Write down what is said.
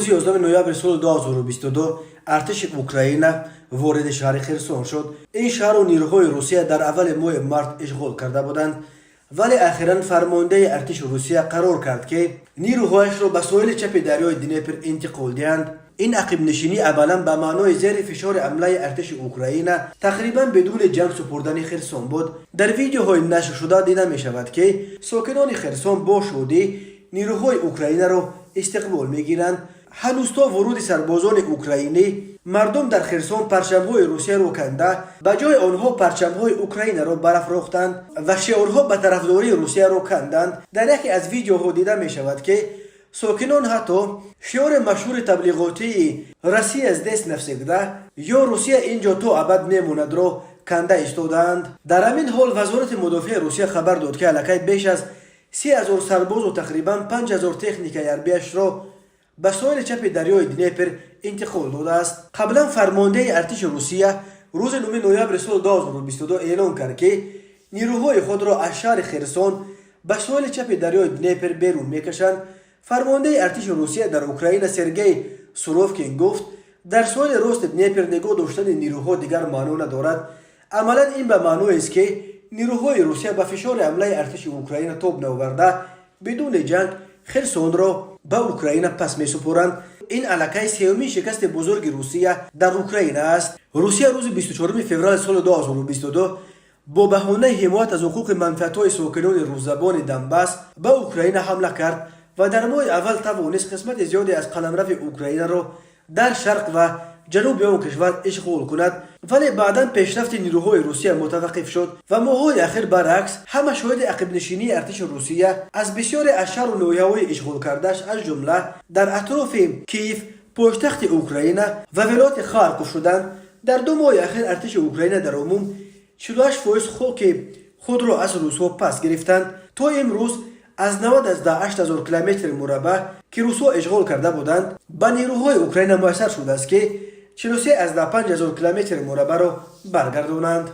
Рӯзи 11 ноябри соли 2022 артиши Украина вориди шаҳри Херсон шуд. Ин шаҳру нирӯҳои Русия дар аввали моҳи март ишғол карда буданд, вале ахиран фармондеҳи артиши Русия қарор кард, ки нирӯҳояшро ба соҳили чапи дарёи Днепр интиқол диҳанд. Ин ақибнишинӣ амалан ба маънои зери фишори ҳамлаи артиши Украина тақрибан бидуни ҷанг супурдани Херсон буд. Дар видеоҳои нашршуда дида мешавад, ки сокинони Херсон бо шодӣ нирӯҳои Украинаро истиқбол мегиранд. Ҳанӯз то вуруди сарбозони украинӣ мардум дар Херсон парчамҳои Русияро канда, ба ҷои онҳо парчамҳои Украинаро барафрохтанд ва шиорҳо ба тарафдории Русияро канданд. Дар яке аз видеоҳо дида мешавад, ки сокинон ҳатто шиори машҳури таблиғотии «Россия здесь навсегда» ё «Русия ин ҷо то абад мемонадро» канда истодаанд. Дар ҳамин ҳол Вазорати мудофиаи Русия хабар дод, ки аллакай беш аз 30 000 сарбозу тақрибан 5000 техникаи ҳарбиашро ба соҳили чапи дарёи Днепр интиқол додааст. Қаблан фармондеҳи артиши Русия рӯзи 9 ноябри соли 2022 эълон кард, ки нирӯҳои худро аз шаҳри Херсон ба соҳили чапи дарёи Днепр берун мекашанд. Фармондеҳи артиши Русия дар Украина Сергей Суровкин гуфт, дар соҳили рости Днепр нигоҳ доштани нирӯҳо дигар маъно надорад. Амалан ин ба маъноест, ки нирӯҳои Русия ба фишори ҳамлаи артиши Украина тоб наоварда, бидуни ҷанг Херсонро ба Украина пас месупоранд. Ин аллакай сеюмин шикасти бузурги Русия дар Украина аст. Русия рӯзи 24 феврали соли 2022 бо баҳонаи ҳимоят аз ҳуқуқи манфиатҳои сокинони русзабони Донбасс ба Украина ҳамла кард ва дар моҳи аввал тавонист қисмати зиёде аз қаламрави Украинаро дар шарқ ва ҷануби он кишвар ишғол кунад, вале баъдан пешрафти нирӯҳои Русия мутаваққиф шуд ва моҳҳои ахир баръакс ҳама шоҳиди ақибнишинии артиши Русия аз бисёре аз шаҳру ноҳияҳои ишғолкардааш, аз ҷумла дар атрофи Киев, пойтахти Украина, ва вилояти Харков шуданд. Дар 2 моҳи ахир артиши Украина дар умум 48% хоки худро аз русҳо пас гирифтанд. То имрӯз аз 98 ҳазор километри мураббаъ, ки русҳо ишғол карда буданд, ба нирӯҳои Украина муяссар шудааст, ки 43,5 ҳазор километри мураббаъро баргардонанд.